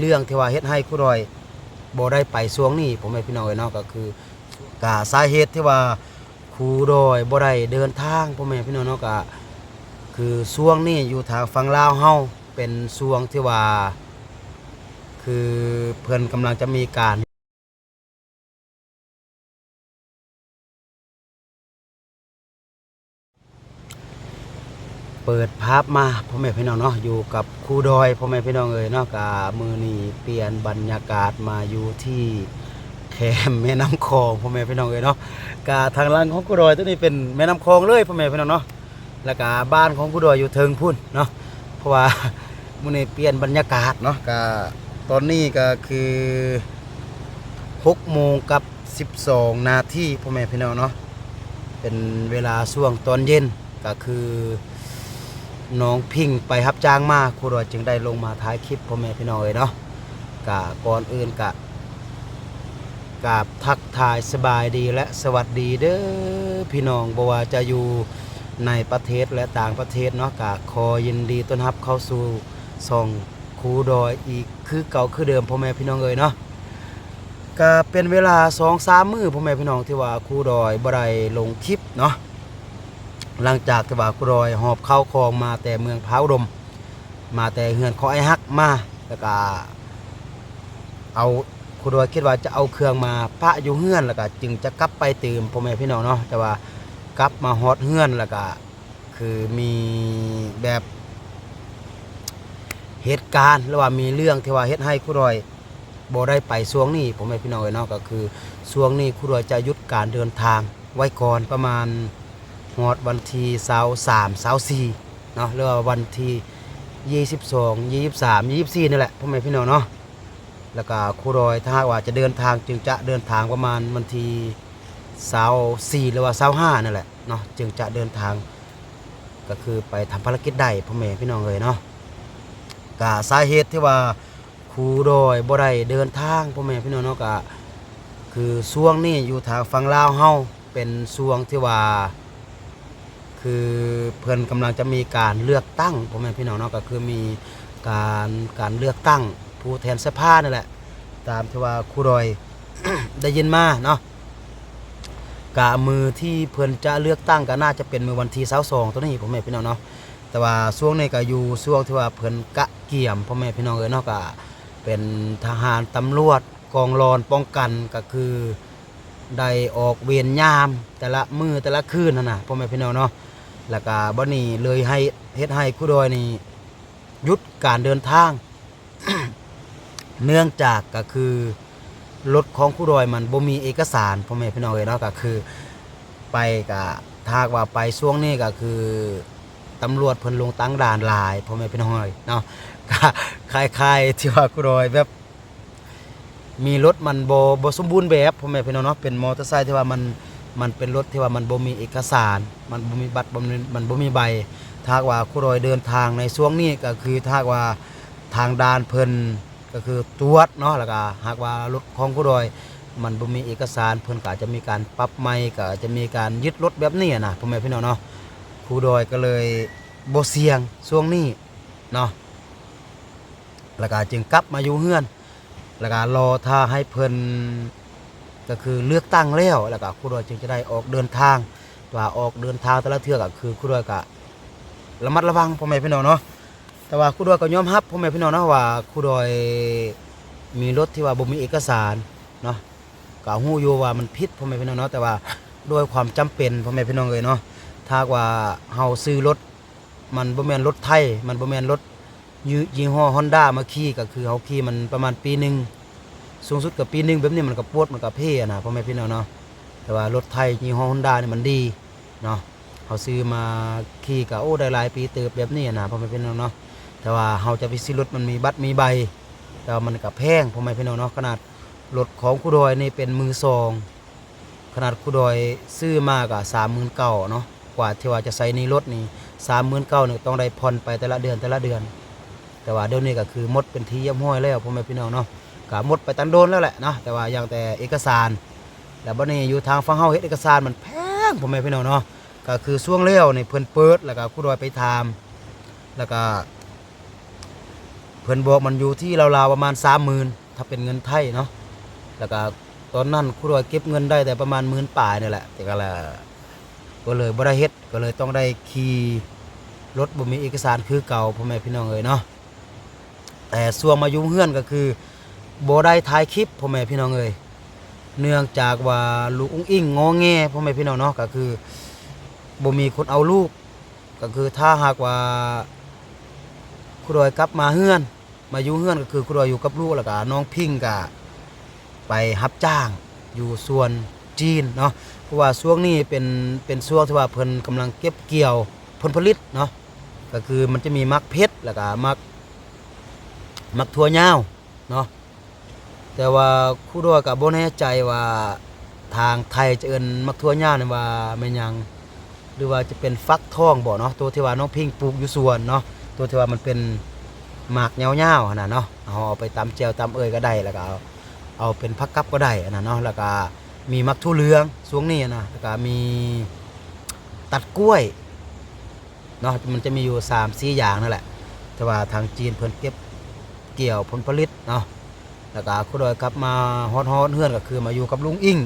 ເລື່ອງທີ່ວ່າເຮັດໃຫ້ຄູດອຍບໍ່ໄດ້ໄປຊ່ວງນີ້ ພໍ່ແມ່ພີ່ນ້ອງເອີຍເນາະ ກໍຄື ກະສາເຫດທີ່ວ່າຄູດອຍບໍ່ໄດ້ເດີນທາງ ພໍ່ແມ່ພີ່ນ້ອງເນາະ ກະຄືຊ່ວງນີ້ຢູ່ທາງຝັ່ງລາວເຮົາເປັນຊ່ວງທີ່ວ່າ ຄືເພິ່ນກຳລັງຈະມີການ ເປີດພາບມາ ພໍ່ແມ່ພີ່ນ້ອງເນາະ ຢູ່ກັບຄູດອຍ ພໍ່ແມ່ພີ່ນ້ອງເອີຍເນາະ ກະມື້ນີ້ປ່ຽນບັນຍາກາດມາຢູ່ທີ່ແຄມແມ່ນ້ຳຂອງ ພໍ່ແມ່ພີ່ນ້ອງເອີຍເນາະ ກະທາງຫຼັງຂອງຄູດອຍໂຕນີ້ເປັນແມ່ນ້ຳຂອງເລີຍ ພໍ່ແມ່ພີ່ນ້ອງເນາະ ແລ້ວກະບ້ານຂອງຄູດອຍຢູ່ເທິງພຸ້ນເນາະ ເພາະວ່າມື້ນີ້ປ່ຽນບັນຍາກາດເນາະ ກະຕອນນີ້ກະຄືຫົກໂມງກັບສິບສອງນາທີ ພໍ່ແມ່ພີ່ນ້ອງເນາະ ເປັນເວລາຊ່ວງຕອນເຢັນ ກະຄືນ້ອງພິງໄປຮັບຈ້າງມາ ຄູດອຍຈຶ່ງໄດ້ລົງມາຖ່າຍຄລິບ ພໍ່ແມ່ພີ່ນ້ອງເອີຍເນາະ ກະກ່ອນອື່ນກະ ກາບທັກທາຍສະບາຍດີ ແລະ ສະຫວັດດີເດີພີ່ນ້ອງ ບໍ່ວ່າຈະຢູ່ໃນປະເທດ ແລະ ຕ່າງປະເທດເນາະ ກະຂໍຍິນດີຕ້ອນຮັບເຂົ້າສູ່ຊ່ອງຄູດອຍອີກຄືເກົ່າຄືເດີມ ພໍ່ແມ່ພີ່ນ້ອງເອີຍເນາະ ກະເປັນເວລາສອງສາມມື້ ພໍ່ແມ່ພີ່ນ້ອງ ທີ່ວ່າຄູດອຍບໍ່ໄດ້ລົງຄລິບເນາະ ຫຼັງຈາກທີ່ວ່າຄູດອຍຫອບເຂົ້າຂອງມາແຕ່ເມືອງຜາອຸດົມ ມາແຕ່ເຮືອນຂອງອ້າຍຮັກມາ ແລ້ວກະ ເອົາ ຄູດອຍຄິດວ່າຈະເອົາເຄື່ອງມາປະຢູ່ເຮືອນ ແລ້ວກະຈຶ່ງຈະກັບໄປຕື່ມ ພໍ່ແມ່ພີ່ນ້ອງເນາະ ແຕ່ວ່າກັບມາຮອດເຮືອນ ແລ້ວກະຄືມີແບບເຫດການ ຫຼືວ່າມີເລື່ອງທີ່ວ່າເຮັດໃຫ້ຄູດອຍບໍ່ໄດ້ໄປຊ່ວງນີ້ ພໍ່ແມ່ພີ່ນ້ອງເອີຍເນາະ ກໍຄືຊ່ວງນີ້ຄູດອຍຈະຢຸດການເດີນທາງໄວ້ກ່ອນ ປະມານຮອດວັນທີຊາວສາມ ຊາວສີ່ເນາະ ຫຼືວ່າວັນທີ ຊາວສອງ ຊາວສາມ ຊາວສີ່ນີ້ແຫຼະ ພໍ່ແມ່ພີ່ນ້ອງເນາະ ແລ້ວກະຄູດອຍ ຖ້າຫາກວ່າຈະເດີນທາງ ຈຶ່ງຈະເດີນທາງປະມານວັນທີຊາວສີ່ ຫຼືວ່າຊາວຫ້ານີ້ແຫຼະເນາະ ຈຶ່ງຈະເດີນທາງ ກໍຄືໄປທຳພາລະກິດໄດ້ ພໍ່ແມ່ພີ່ນ້ອງເອີຍເນາະ ກະສາເຫດທີ່ວ່າຄູດອຍບໍ່ໄດ້ເດີນທາງ ພໍ່ແມ່ພີ່ນ້ອງເນາະ ກະຄືຊ່ວງນີ້ຢູ່ທາງຝັ່ງລາວເຮົາ ເປັນຊ່ວງທີ່ວ່າ ຄືເພິ່ນກຳລັງຈະມີການເລືອກຕັ້ງ ພໍ່ແມ່ພີ່ນ້ອງເນາະ ກໍຄືມີການ ການເລືອກຕັ້ງຜູ້ແທນສະພານີ້ແຫຼະ ຕາມທີ່ວ່າຄູດອຍໄດ້ຍິນມາເນາະ ກະມື້ທີ່ເພິ່ນຈະເລືອກຕັ້ງ ກະໜ້າຈະເປັນມື້ວັນທີຊາວສອງໂຕນີ້ ພໍ່ແມ່ພີ່ນ້ອງເນາະ ແຕ່ວ່າຊ່ວງນີ້ກະຢູ່ຊ່ວງທີ່ວ່າເພິ່ນກະກຽມ ພໍ່ແມ່ພີ່ນ້ອງເອີຍເນາະ ກະເປັນທະຫານ ຕຳຫຼວດ ກອງລອນປ້ອງກັນ ກະຄື ໄດ້ອອກເວນຍາມແຕ່ລະມື້ແຕ່ລະຄືນຫັ້ນນະ ພໍ່ແມ່ພີ່ນ້ອງເນາະ ແລ້ວກະບັດນີ້ເລີຍໃຫ້ ເຮັດໃຫ້ຄູດອຍນີ້ຢຸດການເດີນທາງ ເນື່ອງຈາກກະຄືລົດຂອງຄູດອຍມັນບໍ່ມີເອກະສານ ພໍ່ແມ່ພີ່ນ້ອງເອີຍເນາະ ກະຄືໄປກະ ຖ້າຫາກວ່າໄປຊ່ວງນີ້ກະຄືຕຳຫຼວດເພິ່ນລົງຕັ້ງດ່ານຫຼາຍ ພໍ່ແມ່ພີ່ນ້ອງເອີຍເນາະ ກະຄ້າຍໆທີ່ວ່າຄູດອຍແບບ ມີລົດມັນບໍ່ ບໍ່ສົມບູນແບບ ພໍ່ແມ່ພີ່ນ້ອງເນາະ ເປັນມໍເຕີໄຊທີ່ວ່າມັນ ມັນເປັນລົດທີ່ວ່າມັນບໍ່ມີເອກະສານ ມັນບໍ່ມີບັດ ມັນ ມັນບໍ່ມີໃບ ຖ້າຫາກວ່າຄູດອຍເດີນທາງໃນຊ່ວງນີ້ ກໍຄືຖ້າຫາກວ່າທາງດ່ານເພິ່ນກໍຄືຕວດເນາະ ແລ້ວກໍຫາກວ່າລົດຂອງຄູດອຍມັນບໍ່ມີເອກະສານ ເພິ່ນກໍອາດຈະມີການປັບໃໝ ກໍອາດຈະມີການຍຶດລົດແບບນີ້ຫັ້ນນະ ພໍ່ແມ່ພີ່ນ້ອງເນາະ ຄູດອຍກໍເລີຍບໍ່ສ່ຽງຊ່ວງນີ້ເນາະ ແລ້ວກໍຈຶ່ງກັບມາຢູ່ເຮືອນ ແລ້ວກະລໍຖ້າໃຫ້ເພິ່ນ ກໍຄືເລືອກຕັ້ງແລ້ວ ແລ້ວກະຄູດອຍຈຶ່ງຈະໄດ້ອອກເດີນທາງ ແຕ່ວ່າອອກເດີນທາງແຕ່ລະເທື່ອ ກໍຄືຄູດອຍກະລະມັດລະວັງ ພໍ່ແມ່ພີ່ນ້ອງເນາະ ແຕ່ວ່າຄູດອຍກໍຍອມຮັບ ພໍ່ແມ່ພີ່ນ້ອງເນາະ ວ່າຄູດອຍມີລົດທີ່ວ່າບໍ່ມີເອກະສານເນາະ ກໍຮູ້ຢູ່ວ່າມັນຜິດ ພໍ່ແມ່ພີ່ນ້ອງເນາະ ແຕ່ວ່າດ້ວຍຄວາມຈຳເປັນ ພໍ່ແມ່ພີ່ນ້ອງເອີຍເນາະ ຖ້າຫາກວ່າເຮົາຊື້ລົດ ມັນບໍ່ແມ່ນລົດໄຖ ມັນບໍ່ແມ່ນລົດ ຍີ່ ຍີ່ຫໍ້ຮອນດ້າມາຂີ່ ກໍຄືເຮົາຂີ່ມັນປະມານປີໜຶ່ງ ສູງສຸດກໍປີໜຶ່ງ ແບບນີ້ມັນກໍປວດ ມັນກໍເພຫັ້ນນະ ພໍ່ແມ່ພີ່ນ້ອງເນາະ ແຕ່ວ່າລົດໄຖຍີ່ຫໍ້ຮອນດ້ານີ້ມັນດີເນາະ ເຮົາຊື້ມາຂີ່ກໍ ໂອ້ ໄດ້ຫຼາຍປີເຕີບແບບນີ້ຫັ້ນນະ ພໍ່ແມ່ພີ່ນ້ອງເນາະ ແຕ່ວ່າເຮົາຈະໄປຊື້ລົດມັນມີບັດມີໃບ ແຕ່ວ່າມັນກໍແພງ ພໍ່ແມ່ພີ່ນ້ອງເນາະ ຂະໜາດລົດຂອງຄູດອຍນີ້ເປັນມືສອງ ຂະໜາດຄູດອຍຊື້ມາກະສາມໝື່ນເກົ້າເນາະ ກວ່າທີ່ວ່າຈະໃຊ້ໜີ້ລົດນີ້ ສາມໝື່ນເກົ້ານີ້ຕ້ອງໄດ້ຜ່ອນໄປແຕ່ລະເດືອນ ແຕ່ລະເດືອນ ແຕ່ວ່າດຽວນີ້ກະຄືໝົດເປັນທີ່ຮຽບຮ້ອຍແລ້ວ ພໍ່ແມ່ພີ່ນ້ອງເນາະ ກະໝົດໄປຕັ້ງດົນແລ້ວແຫຼະເນາະ ແຕ່ວ່າຍັງແຕ່ເອກະສານ ແລ້ວບັດນີ້ຢູ່ທາງຝັ່ງເຮົາເຮັດເອກະສານມັນແພງ ພໍ່ແມ່ພີ່ນ້ອງເນາະ ກະຄືຊ່ວງແລ້ວນີ້ເພິ່ນເປີດ ແລ້ວກະຄູດອຍໄປຖາມ ແລ້ວກະ ເພິ່ ພິ່ນບອກມັນຢູ່ທີ່ລາວໆປະມານສາມໝື່ນ ຖ້າເປັນເງິນໄທເນາະ. ແລ້ວກະຕອນນັ້ນຄູດອຍເກັບເງິນໄດ້ແຕ່ປະມານໝື່ນປາຍນີ້ແຫຼະ ແຕ່ກະລະ ກໍເລີຍບໍ່ໄດ້ເຮັດ ກໍເລີຍຕ້ອງໄດ້ຂີ່ລົດບໍ່ມີເອກະສານຄືເກົ່າ ພໍ່ແມ່ພີ່ນ້ອງເອີຍເນາະ. ແຕ່ຊ່ວງມາຢູ່ເຮືອນກໍຄືບໍ່ໄດ້ຖ່າຍຄລິບ ພໍ່ແມ່ພີ່ນ້ອງເອີຍ ເນື່ອງຈາກວ່າລູກອຸ້ງອິ້ງງໍແງ ພໍ່ແມ່ພີ່ນ້ອງເນາະ ກໍຄືບໍ່ມີຄົນເອົາລູກ. ກໍຄືຖ້າຫາກວ່າຄູດອຍກັບມາເຮືອນ ມາຢູ່ເຮືອນ ກໍຄືຄູດອຍຢູ່ກັບລູກ ແລ້ວກະນ້ອງພິງກະໄປຮັບຈ້າງຢູ່ສວນຈີນເນາະ. ເພາະວ່າຊ່ວງນີ້ເປັນ ເປັນຊ່ວງທີ່ວ່າເພິ່ນກຳລັງເກັບກ່ຽວຜົນຜະລິດເນາະ ກໍຄືມັນຈະມີໝາກເຜັດ ແລ້ວກະໝາກ ໝາກຖົ່ວຍາວເນາະ. ແຕ່ວ່າຄູດອຍກໍບໍ່ແນ່ໃຈວ່າທາງໄທຈະເອີ້ນໝາກຖົ່ວຍາວນີ້ວ່າແມ່ນຫຍັງ ຫຼືວ່າຈະເປັນຝັກທອງບໍເນາະ ໂຕທີ່ວ່ານ້ອງພິງປູກຢູ່ສວນເນາະ ໂຕທີ່ວ່າມັນເປັນໝາກຍາວໆຫັ້ນນະເນາະ. ເຮົາເອົາໄປຕຳແຈ່ວຕຳເອີຍກໍໄດ້ ແລ້ວກໍເອົາ ເອົາເປັນຜັກກັບກໍໄດ້ຫັ້ນນະເນາະ. ແລ້ວກໍມີໝາກຖົ່ວເຫຼືອງຊ່ວງນີ້ຫັ້ນນະ ແລ້ວກໍມີຕັດກ້ວຍ ເນາະ ມັນຈະມີຢູ່ສາມສີ່ຢ່າງນັ້ນແຫຼະ ແຕ່ວ່າທາງຈີນເພິ່ນເກັບກ່ຽວຜົນຜະລິດເນາະ. ແລ້ວກະຄູດອຍກັບມາຮອດ ຮອດເຮືອນ ກໍຄືມາຢູ່ກັບລຸງອິ້ງ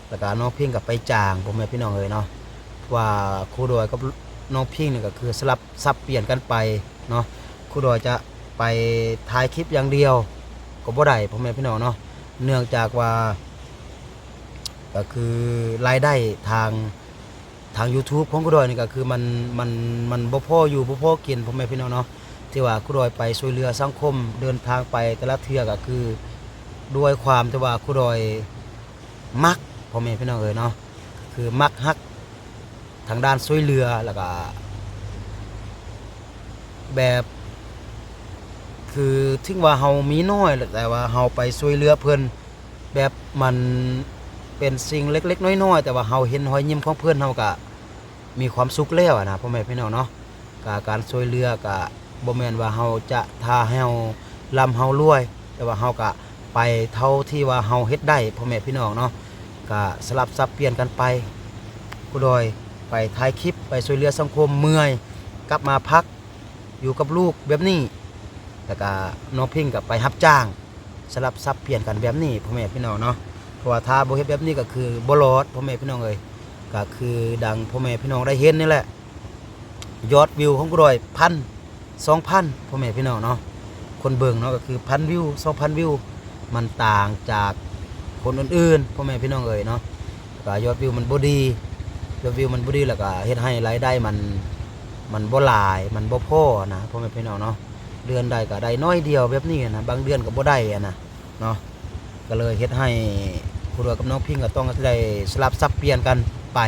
ແລ້ວກະນ້ອງພິງກໍໄປຈ້າງ ພໍ່ແມ່ພີ່ນ້ອງເອີຍເນາະ. ວ່າຄູດອຍກັບນ້ອງພິງນີ້ກໍຄືສະຫຼັບສັບປ່ຽນກັນໄປເນາະ ຄູດອຍຈະໄປຖ່າຍຄລິບຢ່າງດຽວກໍບໍ່ໄດ້ ພໍ່ແມ່ພີ່ນ້ອງເນາະ ເນື່ອງຈາກວ່າ ກໍຄືລາຍໄດ້ທາງ ທາງ YouTube ຂອງຄູດອຍນີ້ກໍຄືມັນ ມັນ ມັນບໍ່ພໍຢູ່ບໍ່ພໍກິນ ພໍ່ແມ່ພີ່ນ້ອງເນາະ. ທີ່ວ່າຄູດອຍໄປຊ່ວຍເຫຼືອສັງຄົມ ເດີນທາງໄປແຕ່ລະເທື່ອກໍຄືດ້ວຍຄວາມທີ່ວ່າຄູດອຍມັກ ພໍ່ແມ່ພີ່ນ້ອງເອີຍເນາະ ຄືມັກຮັກທາງດ້ານຊ່ວຍເຫຼືອ ແລ້ວກໍແບບ ຄືເຖິງວ່າເຮົາມີໜ້ອຍ ແຕ່ວ່າເຮົາໄປຊ່ວຍເຫຼືອເພິ່ນ ແບບມັນເປັນສິ່ງເລັກໆນ້ອຍໆ ແຕ່ວ່າເຮົາເຫັນຮອຍຍິ້ມຂອງເພິ່ນ ເຮົາກະມີຄວາມສຸກແລ້ວຫັ້ນນະ ພໍ່ແມ່ພີ່ນ້ອງເນາະ. ກະການຊ່ວຍເຫຼືອກະບໍ່ແມ່ນວ່າເຮົາຈະ ຖ້າເຮົາລ່ຳເຮົາລວຍ ແຕ່ວ່າເຮົາກະໄປເທົ່າທີ່ວ່າເຮົາເຮັດໄດ້ ພໍ່ແມ່ພີ່ນ້ອງເນາະ. ກະສະຫຼັບສັບປ່ຽນກັນໄປ ຄູດອຍໄປຖ່າຍຄລິບ ໄປຊ່ວຍເຫຼືອສັງຄົມ ເມື່ອຍກັບມາພັກ ຢູ່ກັບລູກແບບນີ້ ແລ້ວກະນ້ອງພິງກໍໄປຮັບຈ້າງ ສະຫຼັບສັບປ່ຽນກັນແບບນີ້ ພໍ່ແມ່ພີ່ນ້ອງເນາະ. ເພາະວ່າຖ້າບໍ່ເຮັດແບບນີ້ກໍຄືບໍ່ລອດ ພໍ່ແມ່ພີ່ນ້ອງເອີຍ. ກໍຄືດັ່ງພໍ່ແມ່ພີ່ນ້ອງໄດ້ເຫັນນີ້ແຫຼະ ຍອດວິວຂອງກູດອຍ ພັນ ສອງພັນ ພໍ່ແມ່ພີ່ນ້ອງເນາະ ຄົນເບິ່ງເນາະ ກໍຄືພັນວິວ ສອງພັນວິວ ມັນຕ່າງຈາກຄົນອື່ນໆ ພໍ່ແມ່ພີ່ນ້ອງເອີຍເນາະ. ແລ້ວກະຍອດວິວມັນບໍ່ດີ ຍອດວິວມັນບໍ່ດີ ແລ້ວກະເຮັດໃຫ້ລາຍໄດ້ມັນ ມັນບໍ່ຫຼາຍ ມັນບໍ່ພໍນະ ພໍ່ແມ່ພີ່ນ້ອງເນາະ. ເດືອນໃດກໍໄດ້ໜ້ອຍດຽວແບບນີ້ນະ ບາງເດືອນກໍບໍ່ໄດ້ຫັ້ນນະເນາະ. ກໍເລີຍເຮັດໃຫ້ຄູດອຍກັບນ້ອງພິງກໍຕ້ອງໄດ້ສະຫຼັບສັບປ່ຽນກັນໄປ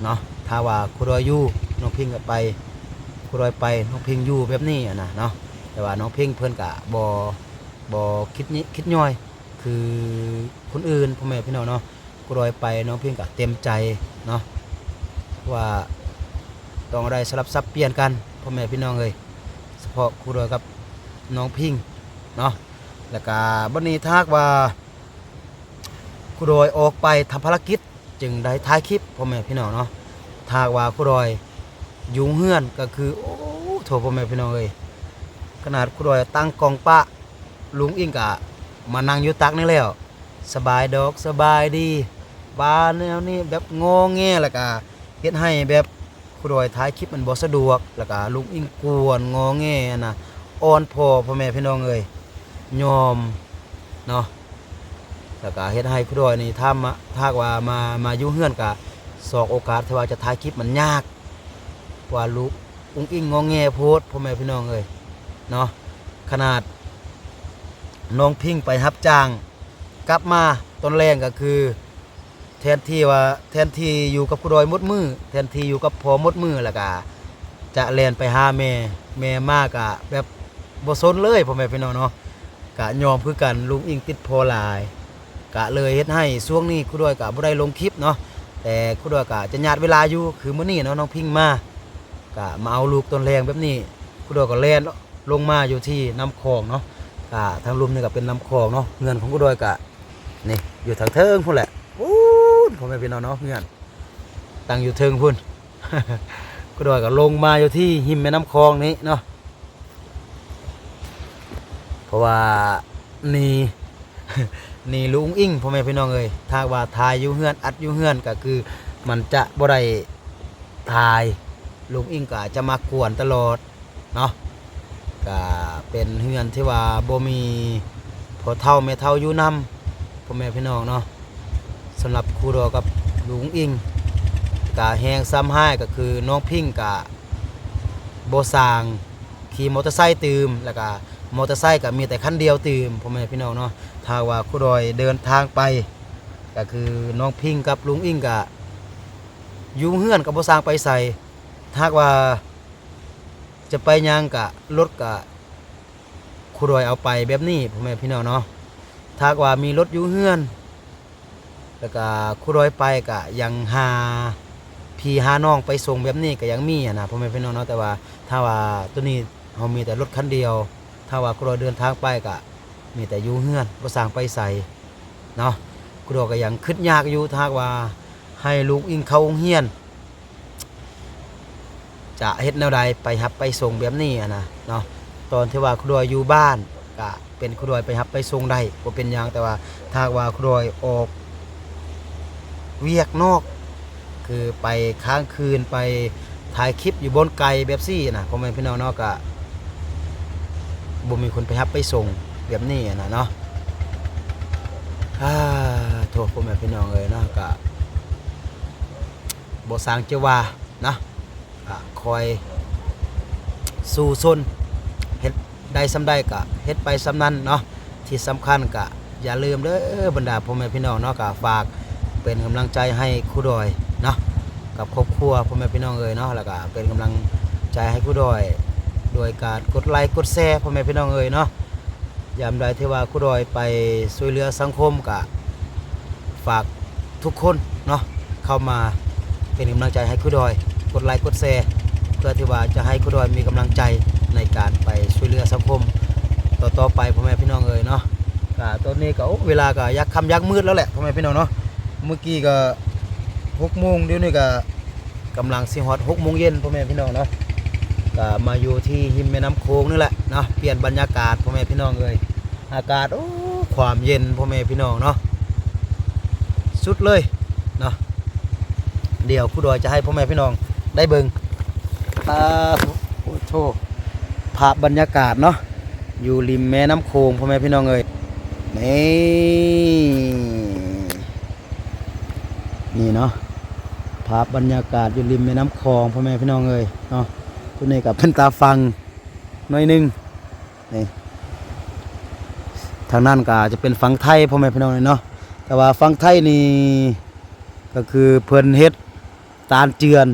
ເນາະ. ຖ້າວ່າຄູດອຍຢູ່ ນ້ອງພິງກໍໄປ ຄູດອຍໄປ ນ້ອງພິງຢູ່ ແບບນີ້ຫັ້ນນະເນາະ. ແຕ່ວ່ານ້ອງພິງເພິ່ນກະບໍ່ ບໍ່ຄິດຍິ ຄິດຍ້ອຍຄືຄົນອື່ນ ພໍ່ແມ່ພີ່ນ້ອງເນາະ. ຄູດອຍໄປ ນ້ອງພິງກໍເຕັມໃຈເນາະ ວ່າຕ້ອງໄດ້ສະຫຼັບສັບປ່ຽນກັນ ພໍ່ແມ່ພີ່ນ້ອງເອີຍ. ສະເພາະຄູດອຍກັບນ້ອງພິງເນາະ. ແລ້ວກະບັດນີ້ຖ້າຫາກວ່າຄູດອຍອອກໄປທຳພາລະກິດ ຈຶ່ງໄດ້ຖ່າຍຄລິບ ພໍ່ແມ່ພີ່ນ້ອງເນາະ. ຖ້າຫາກວ່າຄູດອຍຢູ່ເຮືອນກໍຄື ໂອ້ໂທ້ ພໍ່ແມ່ພີ່ນ້ອງເອີຍ ຂະໜາດຄູດອຍຕັ້ງກ້ອງປະ ລຸງອິ້ງກະມານັ່ງຢູ່ຕັກນີ້ແລ້ວ ສະບາຍດອກ ສະບາຍດີ ວ່າແນວນີ້ ແບບງໍແງ ແລ້ວກະເຮັດໃຫ້ແບບຄູດອຍຖ່າຍຄລິບມັນບໍ່ສະດວກ ແລ້ວກະລຸງອິ້ງກວນງໍແງນະ ອ່ອນພໍ ພໍ່ແມ່ພີ່ນ້ອງເອີຍ ຍອມເນາະ. ແລ້ວກະເຮັດໃຫ້ຄູດອຍນີ້ ຖ້າມາ ຖ້າຫາກວ່າມາ ມາຢູ່ເຮືອນກະ ຊອກໂອກາດທີ່ວ່າຈະຖ່າຍຄລິບມັນຍາກ ວ່າລຸງອິ້ງງໍແງໂພດ ພໍ່ແມ່ພີ່ນ້ອງເອີຍເນາະ. ຂະໜາດນ້ອງພິງໄປຮັບຈ້າງ ກັບມາຕອນແລງກໍຄື ແທນທີ່ວ່າ ແທນທີ່ຢູ່ກັບຄູດອຍໝົດມື້ ແທນທີ່ຢູ່ກັບພໍ່ໝົດມື້ ແລ້ວກະຈະແລ່ນໄປຫາແມ່ ແມ່ມາກະແບບບໍ່ສົນເລີຍ ພໍ່ແມ່ພີ່ນ້ອງເນາະ. ກະຍອມຄືກັນ ລຸງອິ້ງຕິດພໍ່ຫຼາຍ ກະເລີຍເຮັດໃຫ້ຊ່ວງນີ້ຄູດອຍກະບໍ່ໄດ້ລົງຄລິບເນາະ. ແຕ່ຄູດອຍກະຈະຍາດເວລາຢູ່ ຄືມື້ນີ້ເນາະ ນ້ອງພິງມາ ກະມາເອົາລູກຕອນແລງແບບນີ້ ຄູດອຍກໍແລ່ນລົງມາຢູ່ທີ່ນ້ຳຂອງເນາະ. ກະທາງລຸ່ມນີ້ກໍເປັນນ້ຳຂອງເນາະ. ເຮືອນຂອງຄູດອຍກະນີ້ຢູ່ທາງເທິງພຸ້ນແຫຼະ ພຸ້ນ ພໍ່ແມ່ພີ່ນ້ອງເນາະ ເຮືອນຕັ້ງຢູ່ເທິງພຸ້ນ. ຄູດອຍກໍລົງມາຢູ່ທີ່ຮິມແມ່ນ້ຳຂອງນີ້ເນາະ. ເພາະວ່າໜີ ໜີລຸງອິງ ພໍ່ແມ່ພີ່ນ້ອງເອີຍ. ຖ້າຫາກວ່າຖ່າຍຢູ່ເຮືອນ ອັດຢູ່ເຮືອນ ກໍຄືມັນຈະບໍ່ໄດ້ຖ່າຍ ລຸງອິງກໍຈະມາກວນຕະຫຼອດເນາະ. ກໍເປັນເຮືອນທີ່ວ່າບໍ່ມີພໍ່ເຖົ້າແມ່ເຖົ້າຢູ່ນຳ ພໍ່ແມ່ພີ່ນ້ອງເນາະ. ສຳລັບຄູດອຍກັບລຸງອິງ ກໍແຮງຊ້ຳຮ້າຍ ກໍຄືນ້ອງພິງກໍບໍ່ສ້າງ ຂີ່ມໍເຕີໄຊຕື່ມ ແລ້ວກໍມໍເຕີໄຊກໍມີແຕ່ຄັນດຽວຕື່ມ ພໍ່ແມ່ພີ່ນ້ອງເນາະ. ຖ້າຫາກວ່າຄູດອຍເດີນທາງໄປ ກໍຄືນ້ອງພິງກັບລຸງອິງກໍຢູ່ເຮືອນ ກໍບໍ່ສ້າງໄປໃສ. ຖ້າຫາກວ່າຈະໄປຫຍັງກະ ລົດກະຄູດອຍເອົາໄປແບບນີ້ ພໍ່ແມ່ພີ່ນ້ອງເນາະ. ຖ້າຫາກວ່າມີລົດຢູ່ເຮືອນ ແລ້ວກະຄູດອຍໄປກະຍັງຫາພີ່ຫານ້ອງໄປສົ່ງແບບນີ້ກະຍັງມີຫັ້ນນະ ພໍ່ແມ່ພີ່ນ້ອງເນາະ. ແຕ່ວ່າຖ້າວ່າໂຕນີ້ເຮົາມີແຕ່ລົດຄັນດຽວ ຖ້າວ່າຄູດອຍເດີນທາງໄປກະມີແຕ່ຢູ່ເຮືອນ ບໍ່ສ້າງໄປໃສເນາະ. ຄູດອຍກະຍັງຄຶດຍາກຢູ່ ຖ້າຫາກວ່າໃຫ້ລຸງອິງເຂົ້າໂຮງຮຽນ ຈະເຮັດແນວໃດໄປຮັບໄປສົ່ງແບບນີ້ຫັ້ນນະເນາະ. ຕອນທີ່ວ່າຄູດອຍຢູ່ບ້ານກະເປັນຄູດອຍໄປຮັບໄປສົ່ງໄດ້ ບໍ່ເປັນຫຍັງ. ແຕ່ວ່າຖ້າຫາກວ່າຄູດອຍອອກວຽກນອກ ຄືໄປຄ້າງຄືນ ໄປຖ່າຍຄລິບຢູ່ບ່ອນໄກແບບຊີ້ນະ ພໍ່ແມ່ພີ່ນ້ອງເນາະ ກະບໍ່ມີຄົນໄປຮັບໄປສົ່ງແບບນີ້ຫັ້ນນະເນາະ. ອາ ໂທ ພໍ່ແມ່ພີ່ນ້ອງເອີຍເນາະ ກະບໍ່ຊ່າງຈະວ່າ ນະ ກະຄອຍສູ້ຊົນ ເຮັດໄດ້ສ່ຳໃດກະເຮັດໄປສ່ຳນັ້ນເນາະ. ທີ່ສຳຄັນກະຢ່າລືມເດີ ບັນດາພໍ່ແມ່ພີ່ນ້ອງເນາະ ກະຝາກເປັນກຳລັງໃຈໃຫ້ຄູດອຍເນາະ ກັບຄອບຄົວ ພໍ່ແມ່ພີ່ນ້ອງເອີຍເນາະ. ແລ້ວກະເປັນກຳລັງໃຈໃຫ້ຄູດອຍ ໂດຍການກົດໄລກົດແຊ ພໍ່ແມ່ພີ່ນ້ອງເອີຍເນາະ. ຍາມໃດທີ່ວ່າຄູດອຍໄປຊ່ວຍເຫຼືອສັງຄົມ ກະຝາກທຸກຄົນເນາະ ເຂົ້າມາເປັນກຳລັງໃຈໃຫ້ຄູດອຍ ກົດໄລກົດແຊ ເພື່ອທີ່ວ່າຈະໃຫ້ຄູດອຍມີກຳລັງໃຈໃນການໄປຊ່ວຍເຫຼືອສັງຄົມຕໍ່ໆໄປ ພໍ່ແມ່ພີ່ນ້ອງເອີຍເນາະ. ກະຕອນນີ້ກະ ໂອ້ ເວລາກະຢາກຄ່ຳຢາກມືດແລ້ວແຫຼະ ພໍ່ແມ່ພີ່ນ້ອງເນາະ. ມື້ກີ້ກະຫົກໂມງ ດຽວນີ້ກະ ກຳລັງຊິຮອດຫົກໂມງເຢັນ ພໍ່ແມ່ພີ່ນ້ອງເນາະ. ກະມາຢູ່ທີ່ຮິມແມ່ນ້ຳໂຂງນີ້ແຫຼະເນາະ ປ່ຽນບັນຍາກາດ ພໍ່ແມ່ພີ່ນ້ອງເອີຍ. ອາກາດ ໂອ້ ຄວາມເຢັນ ພໍ່ແມ່ພີ່ນ້ອງເນາະ ສຸດເລີຍເນາະ. ດຽວຄູດອຍຈະໃຫ້ພໍ່ແມ່ພີ່ນ້ອງໄດ້ເບິ່ງ ອາ ໂອ້ໂທ ພາບບັນຍາກາດເນາະ ຢູ່ລິມແມ່ນ້ຳໂຂງ ພໍ່ແມ່ພີ່ນ້ອງເອີຍ. ນີ້ ນີ້ເນາະ ພາບບັນຍາກາດຢູ່ລິມແມ່ນ້ຳຂອງ ພໍ່ແມ່ພີ່ນ້ອງເອີຍເນາະ. ໂຕນີ້ກະເປັນຕາຝັ່ງໜ້ອຍໜຶ່ງ ນີ້ ທາງນັ້ນກະຈະເປັນຝັ່ງໄທ ພໍ່ແມ່ພີ່ນ້ອງເອີຍເນາະ. ແຕ່ວ່າຝັ່ງໄທນີ້ກະຄືເພິ່ນເຮັດຕານເຈື່ອນ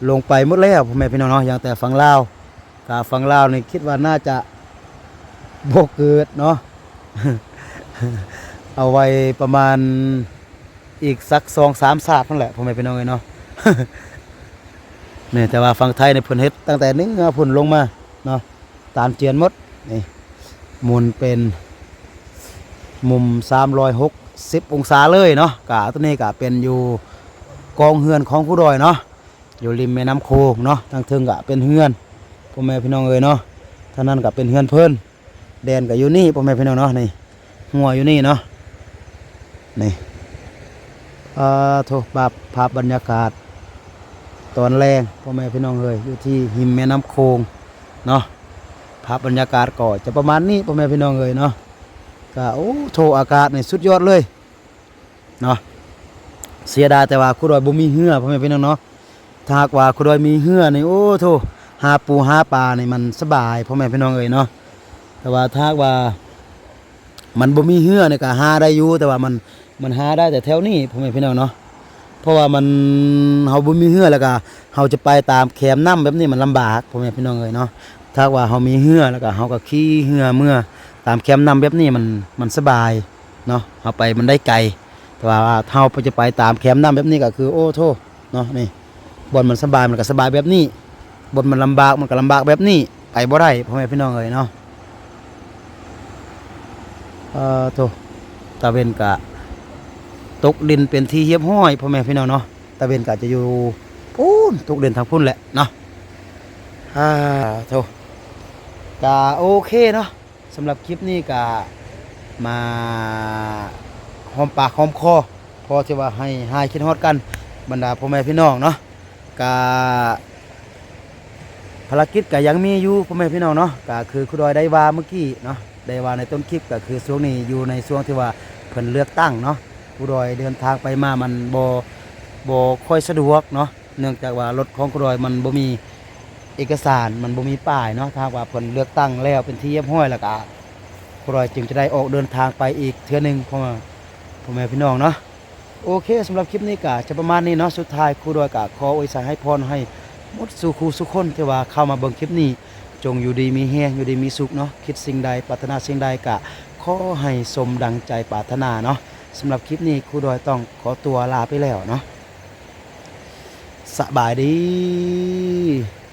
ລົງໄປໝົດແລ້ວ ພໍ່ແມ່ພີ່ນ້ອງເນາະ. ຍັງແຕ່ຝັ່ງລາວ ກະຝັ່ງລາວນີ້ຄິດວ່າໜ້າຈະບໍ່ເກີດເນາະ ເອົາໄວ້ປະມານອີກສັກສອງສາມຊາດຫັ້ນແຫຼະ ພໍ່ແມ່ພີ່ນ້ອງເອີຍເນາະ. ນີ້ ແຕ່ວ່າຝັ່ງໄທນີ້ເພິ່ນເຮັດຕັ້ງແຕ່ເໜືອພຸ້ນລົງມາເນາະ ຕານເຈື່ອນໝົດ. ນີ້ ໝູນເປັນມຸມສາມຮ້ອຍຫົກສິບອົງສາເລີຍເນາະ. ກະໂຕນີ້ກະເປັນຢູ່ກອງເຮືອນຂອງຄູດອຍເນາະ ຢູ່ລິມແມ່ນ້ຳໂຂງເນາະ. ທາງເທິງກະເປັນເຮືອນ ພໍ່ແມ່ພີ່ນ້ອງເອີຍເນາະ ທາງນັ້ນກະເປັນເຮືອນເພິ່ນ. ແດນກໍຢູ່ນີ້ ພໍ່ແມ່ພີ່ນ້ອງເນາະ ນີ້ ຮົ້ວຢູ່ນີ້ເນາະ ນີ້ ອາ ໂທ ພາບ ພາບບັນຍາກາດຕອນແລງ ພໍ່ແມ່ພີ່ນ້ອງເອີຍ ຢູ່ທີ່ຮິມແມ່ນ້ຳໂຂງເນາະ. ພາບບັນຍາກາດກໍຈະປະມານນີ້ ພໍ່ແມ່ພີ່ນ້ອງເອີຍເນາະ. ກໍ ໂອ້ ໂທ ອາກາດນີ້ສຸດຍອດເລີຍ ເນາະ. ເສຍດາຍແຕ່ວ່າຄູດອຍບໍ່ມີເຮືອ ພໍ່ແມ່ພີ່ນ້ອງເນາະ. ຖ້າຫາກວ່າຄູດອຍມີເຮືອນີ້ ໂອ້ໂທ ຫາປູຫາປານີ້ມັນສະບາຍ ພໍ່ແມ່ພີ່ນ້ອງເອີຍເນາະ. ແຕ່ວ່າຖ້າຫາກວ່າມັນບໍ່ມີເຮືອນີ້ກໍຫາໄດ້ຢູ່ ແຕ່ວ່າມັນ ມັນຫາໄດ້ແຕ່ແຖວນີ້ ພໍ່ແມ່ພີ່ນ້ອງເນາະ. ເພາະວ່າມັນ ເຮົາບໍ່ມີເຮືອ ແລ້ວກໍເຮົາຈະໄປຕາມແຄມນ້ຳແບບນີ້ມັນລຳບາກ ພໍ່ແມ່ພີ່ນ້ອງເອີຍເນາະ. ຖ້າຫາກວ່າເຮົາມີເຮືອ ແລ້ວກໍເຮົາກໍຂີ່ເຮືອເມືອຕາມແຄມນ້ຳແບບນີ້ ມັນ ມັນສະບາຍ ເນາະ ເຮົາໄປມັນໄດ້ໄກ. ແຕ່ວ່າຖ້າເຮົາຈະໄປຕາມແຄມນ້ຳແບບນີ້ກໍຄື ໂອ້ໂທ ເນາະ ນີ້ ບ່ອນມັນສະບາຍ ມັນກໍສະບາຍແບບນີ້, ບ່ອນມັນລຳບາກ ມັນກໍລຳບາກແບບນີ້ ໄປບໍ່ໄດ້ ພໍ່ແມ່ພີ່ນ້ອງເອີຍເນາະ. ເອີ ໂທ ຕາເວັນກະຕົກດິນເປັນທີ່ຮຽບຮ້ອຍ ພໍ່ແມ່ພີ່ນ້ອງເນາະ. ຕາເວັນກະຈະຢູ່ພຸ້ນ ຕົກດິນທາງພຸ້ນແຫຼະເນາະ. ອາ ໂທ ກະໂອເຄເນາະ. ສຳລັບຄລິບນີ້ກະມາຫອມປາກຫອມຄໍ ພໍທີ່ວ່າໃຫ້ຫາຍຄິດຮອດກັນ ບັນດາພໍ່ແມ່ພີ່ນ້ອງເນາະ. ກະພາລະກິດກະຍັງມີຢູ່ພໍ່ແມ່ພີ່ນ້ອງເນາະ. ກະຄືຄູດອຍໄດ້ວ່າມື້ກີ້ເນາະ ໄດ້ວ່າໃນຕົ້ນຄລິບ ກະຄືຊ່ວງນີ້ຢູ່ໃນຊ່ວງທີ່ວ່າເພິ່ນເລືອກຕັ້ງເນາະ. ຄູດອຍເດີນທາງໄປມາມັນບໍ່ ບໍ່ຄ່ອຍສະດວກເນາະ ເນື່ອງຈາກວ່າລົດຂອງຄູດອຍມັນບໍ່ມີເອກະສານ ມັນບໍ່ມີປ້າຍເນາະ. ຖ້າຫາກວ່າເພິ່ນເລືອກຕັ້ງແລ້ວເປັນທີ່ຮຽບຮ້ອຍແລ້ວກະ ຄູດອຍຈຶ່ງຈະໄດ້ອອກເດີນທາງໄປອີກເທື່ອໜຶ່ງ ພໍ່ ພໍ່ແມ່ພີ່ນ້ອງເນາະ. ໂອເຄ ສຳລັບຄລິບນີ້ກະຈະປະມານນີ້ເນາະ. ສຸດທ້າຍຄູດອຍກະຂໍອວຍສະໃຫ້ພອນໃຫ້ໝົດສູ່ຄູ່ສູ່ຄົນທີ່ວ່າເຂົ້າມາເບິ່ງຄລິບນີ້ ຈົ່ງຢູ່ດີມີແຮງ ຢູ່ດີມີສຸກເນາະ. ຄິດສິ່ງໃດ ປາດຖະໜາສິ່ງໃດກະຂໍໃຫ້ສົມດັ່ງໃຈປາດຖະໜາເນາະ. ສຳລັບຄລິບນີ້ຄູດອຍຕ້ອງຂໍຕົວລາໄປແລ້ວເນາະ. ສະບາຍດີ.